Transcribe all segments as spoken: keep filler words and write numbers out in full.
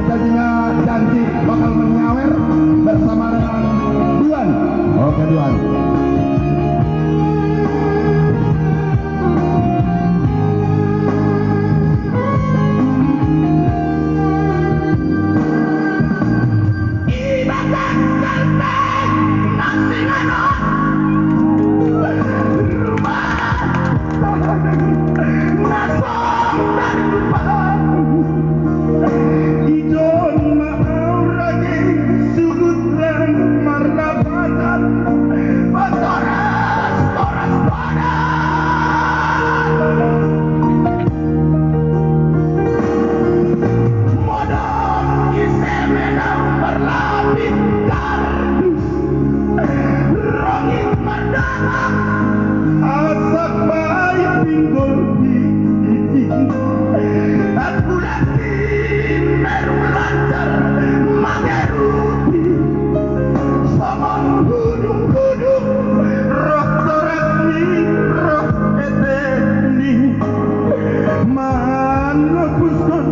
Janjinya janji bakal menyawer bersama dengan Duan. Oke, Duan. Ijon maau ragi sugut lan marlapatan, patoras-toras padan. Modok ise menang marlapit kardus. Rongit mardahak, asak baai pinggol di. Aku lagi meru lancar mangerupi. Songon hudung-hudung roh torasni, roh eteni. Manopuskon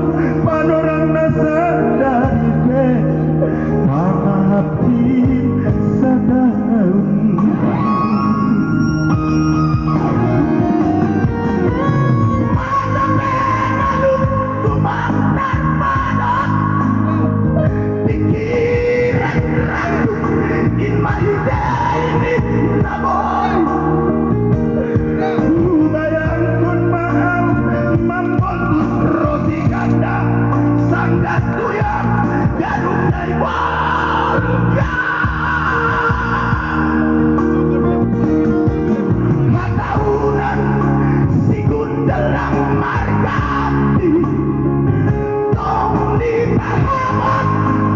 panorang na sadari pe. Maaf Sanggas tuyang gadung dai warga. Hatahunan si Gundelang margati. Tong dipahabot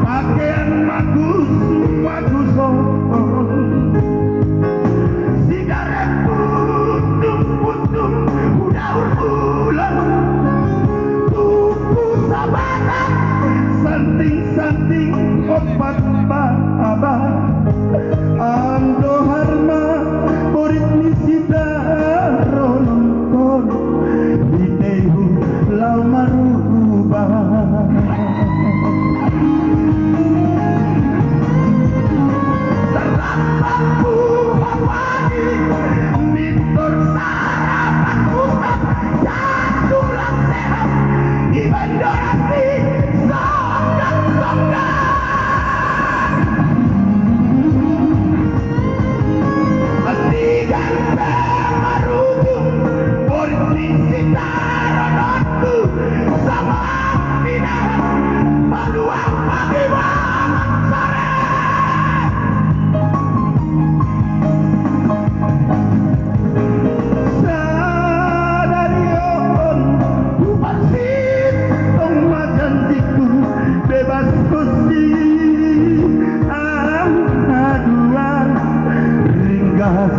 pakean magus-maguson. Sigaret putung-putung udaur ulang. Tuku sabatang santing-santing opat baba. Ando harma borit ni sitaronon kon. Di tehu lau maruba. Terlambat buha padi, mitor sarapan usap, jatuh lam sehat, di bandorasi, songgang-songgang. Antigan pe marujung, borit ni sitarononku, sama pinahan, maluang pagi bangun sore. Sadari on, bubar sintong majanjiku, bebas kusi, ah, aduan, ringgas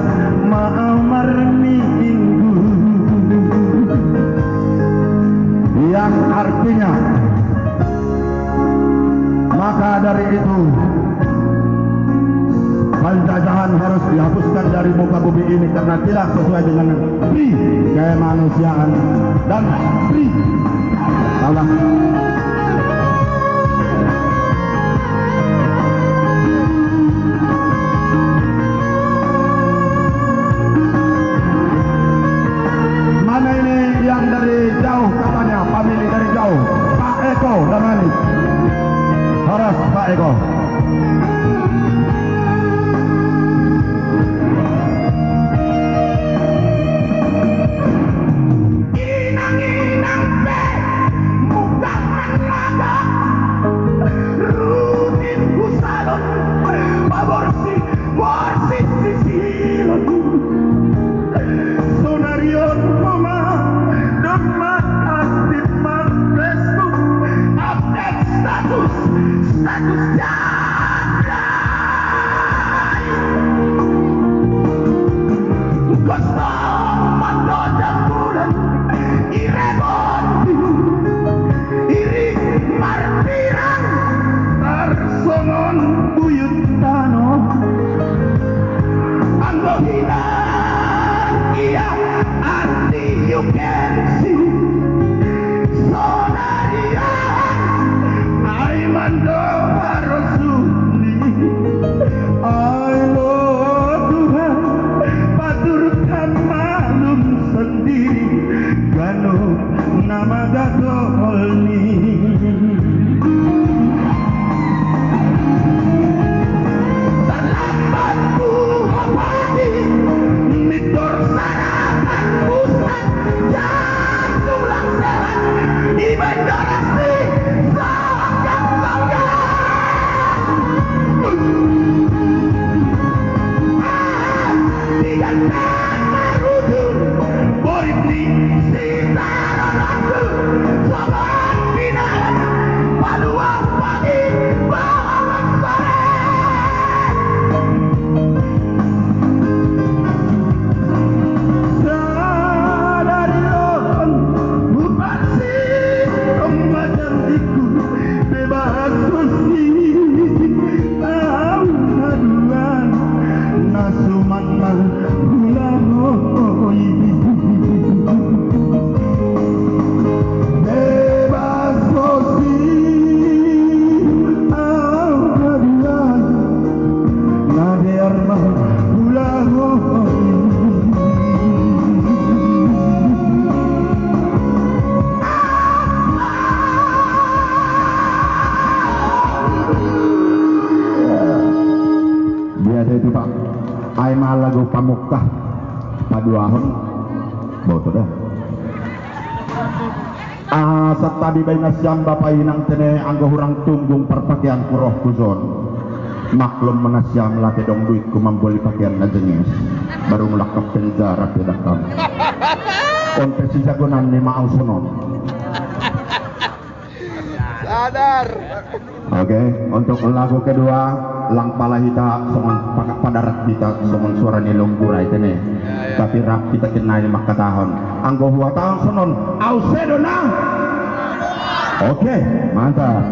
maau marminggu. Yang artinya, maka dari itu, penjajahan harus dihapuskan dari muka bumi ini karena tidak sesuai dengan pri kemanusiaan dan pri Allah. Mana ini yang dari jauh katanya, family dari jauh? Pak Eko Damanik. Horas, Pak Eko. Inang-inang pe, muka man laga, rutin husalon, paborsih, borsih sisilon. Sonari on ma, domma aktif ma Facebook, update status, status janda. Kosong mandodang bulan, irebon iring marpirang, tarsongon buyut tano. Anggo hinan ia anti yukensi. Sonari an, ai Lagu pamukah paduahon. Boto dah. Ah, satabi baina siam bapa inang tene anggo hurang tunggung parpakean ku roh ku son. Maklum ma na siam late dong duitku mamboli pakean na jengis. Baru mulak ke penjara pe dakam. Kontes si jagonan ni ma au sonon. Sadar. Oke, untuk lagu kedua, lang pala hita songon pangak padarat hita songon suara ni lombu rai tene. Tapi rap hita kenai mangkatahon. Anggo huhatahon sonon, au sedo na. Oke, mantap.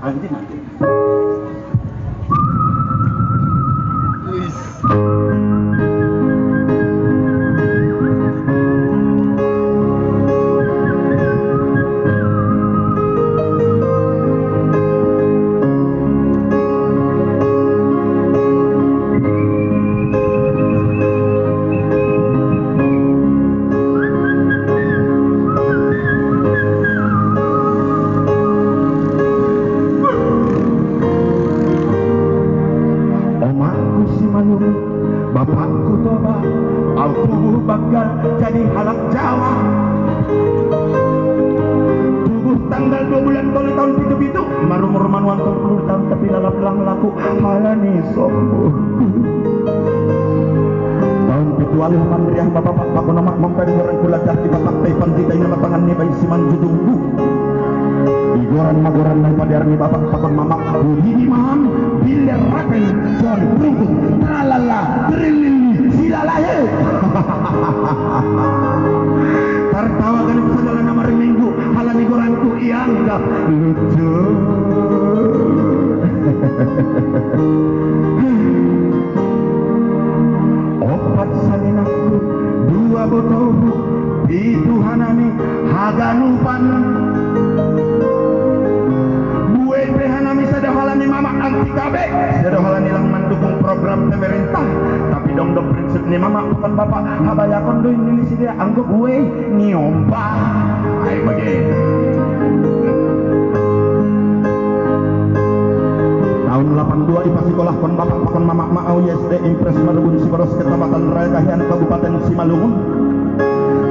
Anjing. Omakku Simanjungut, bapakku Toba, au tubuh banggal jadi halak Jawa. Tubuh tanggal dua bulan tolu tahun pitu pitu, marumur manuan tolu puluh tahun tapi lalap lang laku halani sombuhku. Tahun pitu aluh manriah ma bapak pakon omak mambaen goran kulajar di bapak pe pandita ina ma tangan ni bayi Simanjujungku. Di goran ma goran na i padear ni bapak pakon mamak, budi di maham, binder rapen, son prungkut, tralala, trilili, silalahe. Tartawa ganup sagala na marminggu, halani goranku ianggap lucu. Opat saninangku, dua botohu, pitu hanami haganupan. Buei pe hanami sada halani mamak anti K B, sada halani lang mandukung program pemerintah. Tapi dong do prinsip ni mamak pakon bapak, habayakon do i ni sidea anggo buei. Niombah. Ai bage. Tahun lapan dua ipasikolahkon bapak pakon mamak ma au i S D Impres Marubun Siboros, Kecamatan Raya Kahian, Kabupaten Simalungun.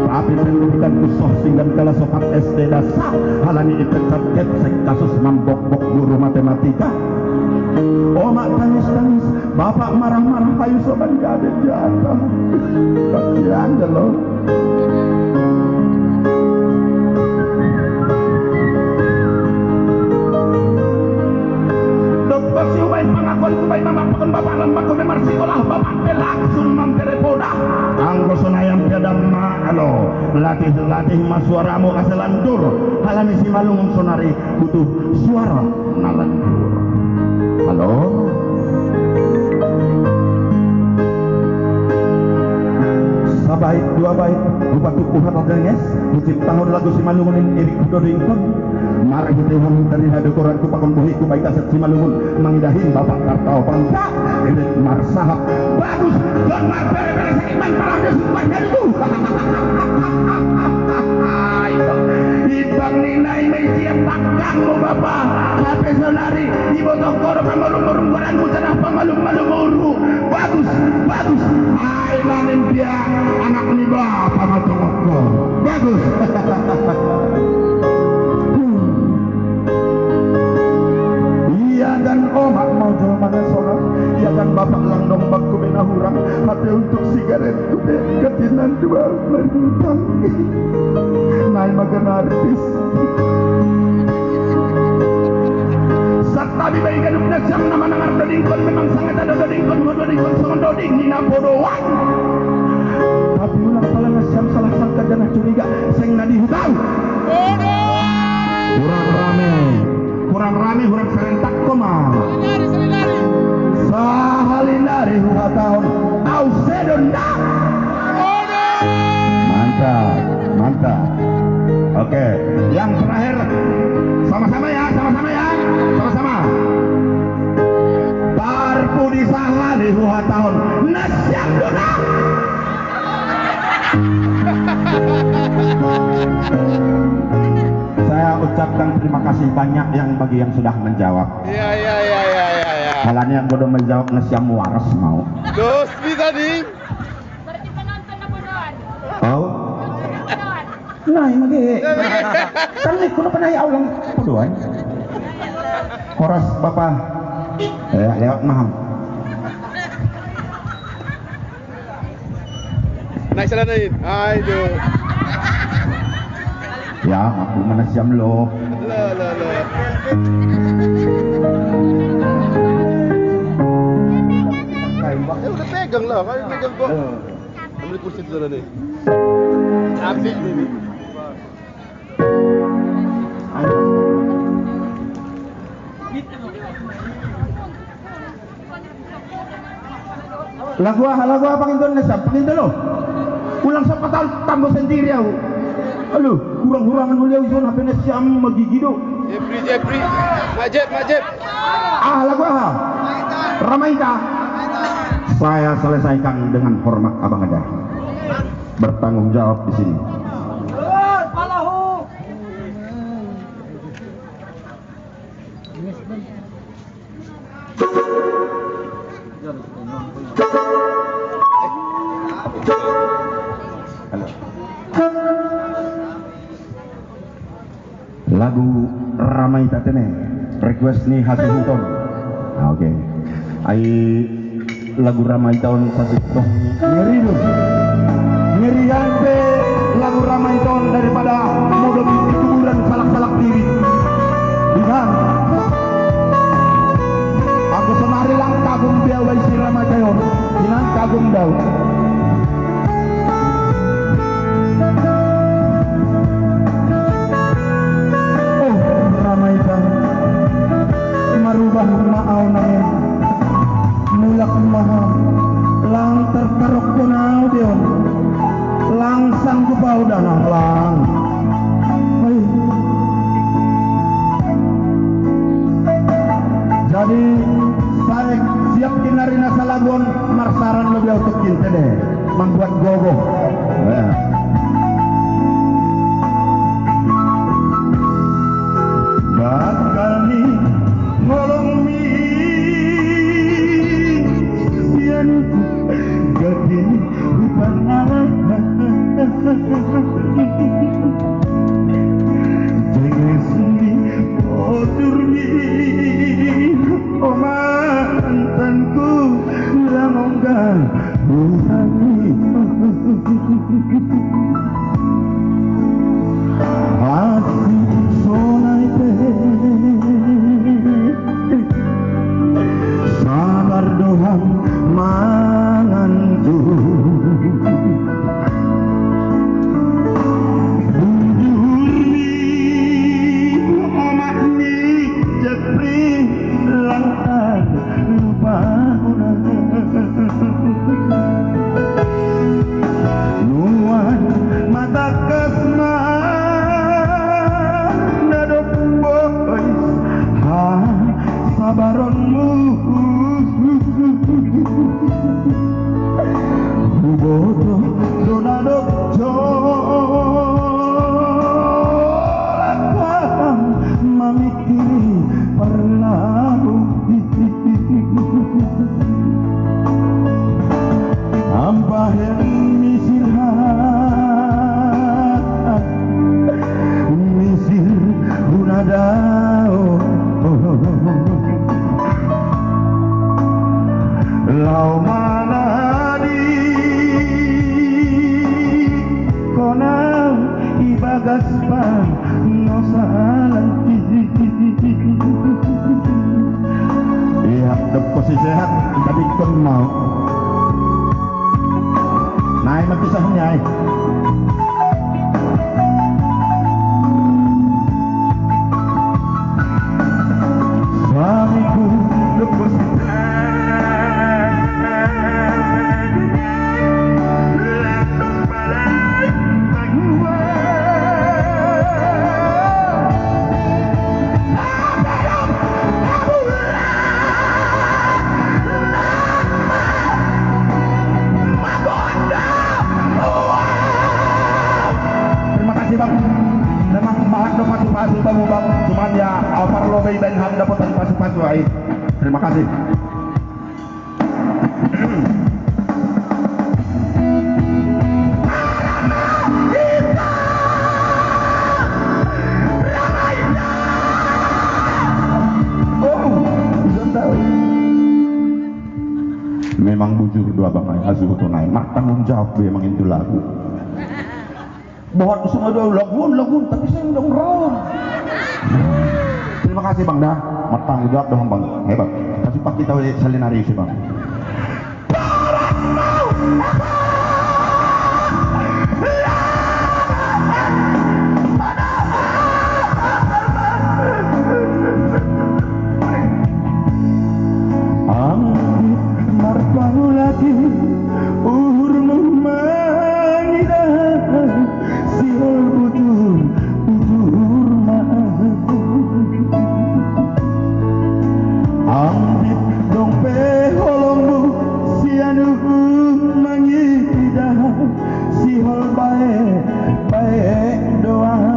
Tapi pendidikanku soh singgan kelas opat S D dasar, halani ipecat kepsek kasus mambokbok guru matematika. Omak tangis-tangis, bapak marah-marah, hayu soban gabe jatah. Kasihan deh lo. Dokter si ubaen pangakuan, ubaen mamak pakon bapak lan pakon memar sikolah, bapak pe langsung mambere poda. Anggo sonai pe damma alo, latih-latih ma suaramu asa lantur, halani Simalungun sonari butuh suara na lanjur. Halo? Sabait dua bait, rupa tuku hata denges, huciptahon lagu Simalungun in irik hudodingkon. Marhitehon tarina do goranku pakon bohiku baen kaset Simalungun, mangidahin bapak tartawa pangka, irit marsahap. Bagus, don marbere-bere sakit man palang dia sumpah jadiku. Ibang ni nai mai siap pakangmu bapa. Hape sonari ibotoh koro pamalum-malum goranmu, tanah pamalum-malum uru. Bagus, bagus. Ai manin dia anak ni bapa matongokko. Bagus. Ia dan omak mau jelma na sonang, ia dan bapak lang dong bakku bena hurang, hape untuk sigaretku pe katinan dua marhutang. Nai magan artis. Satabi baen ganup nasiam na manangar dodingkon, memang sangat ada dodingkon, dodingkon songon doding ni na podoan. Tapi ulang pala nasiam salah sangka janah curiga, seng na dihutau. Kurang rame, kurang rame, kurang serentak koma. Sahalin ari huhatahon, au sedo na. Mantap, mantap. Oke, yang terakhir, sama-sama ya, sama-sama ya, sama-sama. Parpudi sahali huhatahon, na siap do na. Saya ucapkan terima kasih banyak yang bagi yang sudah menjawab. Iya, iya, iya, iya, iya, iya. Halani aku udah menjawab nasi yang waras mau. Dos bisa nih. Berarti penonton apa doan? Oh. Nah, ini lagi. Kan ini kuno pernah ya ulang apa doan? Horas Bapak. Ya, lewat maham. Naik sana naik. Ayo. Ya, aku mana siam lo. Lo, lo, lo. Eh, udah pegang lah, kayu pegang kok. Ambil kursi dulu nih. Asik nih. Lagu ah, lagu ah, panginton na siya, panginton lo. Ulang sa patal, tambo sendiri ako. Alo, kurang-kurangan uliaw yun, hape na siya magigido. Jeffrey, Jeffrey, Majep, Majep. Ah, lagu ah. Ramay ka. Saya selesaikan dengan hormat abang aja. Bertanggung jawab di sini. Lagu Ramay Tatene, request ni Hasuhuton. Ah, oke. Ai lagu Ramay Taon Sasitong. Ngeri tu. Ngeri ante lagu Ramay Taon daripada modok di kuburan salak-salak diri. Inan. Aku semari lang kagum dia wai si Ramay Taon. Inan kagum dau. Oh, Ramay Taon. Marubah maaw nangin. Mulak mahal, lang terkerok kenal dia. Lang sanggup au danang lang. Hai. Jadi, saya siap kinarina salagon marsaran lebih untuk kinte deh. Membuat gogoh. Ya. Bakal ni ngolong mi sian gati rupan alat. Jenges ni otur mi oman tanku lamongga. Aku sonai pe sabar doham mangantu. Bujur ni omak ni Jepri lantar lupa. Nuan matakas ma nadok bois ha sabaronmu. Huboto do nadok jolak mamikiri parlau. Ampahen misir ha, misir hunadao. Lao manadi kona ibagas panosalan. Iya, depesi sehat, tapi kon mau. Naik mah kisahnya, eh. Suamiku depesi. Terima kasih, Bang. Memang mahak do pasu-pasu tamu, Bang. Cuman ya, over lo bay ben ham dapotan pasu-pasu ai. Terima kasih. Oh, belum tahu. Memang bujur dua bang ai, hasu tunai. Mak tanggung jawab dia mangintu lagu. Bohot semua dua lagun, lagun, tapi saya udah ngerawang. Terima kasih bang dah. Mak tanggung jawab dah bang. Hebat. Kasih pak kita salinari sih bang. Ambit marpangulati uhurmu mangidah sihol bujur bujur ma. Ambit dong pe holongmu sianu mangidah sihol bae bae doang.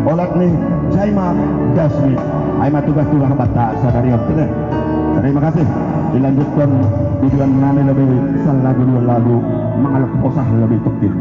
Olat nih jaima dasmi. Aima tugas-tugas bata sadari waktu deh. Terima kasih. Dilanjutkan tujuan nami lebih salagu dua lagu mengalap posah lebih tekin.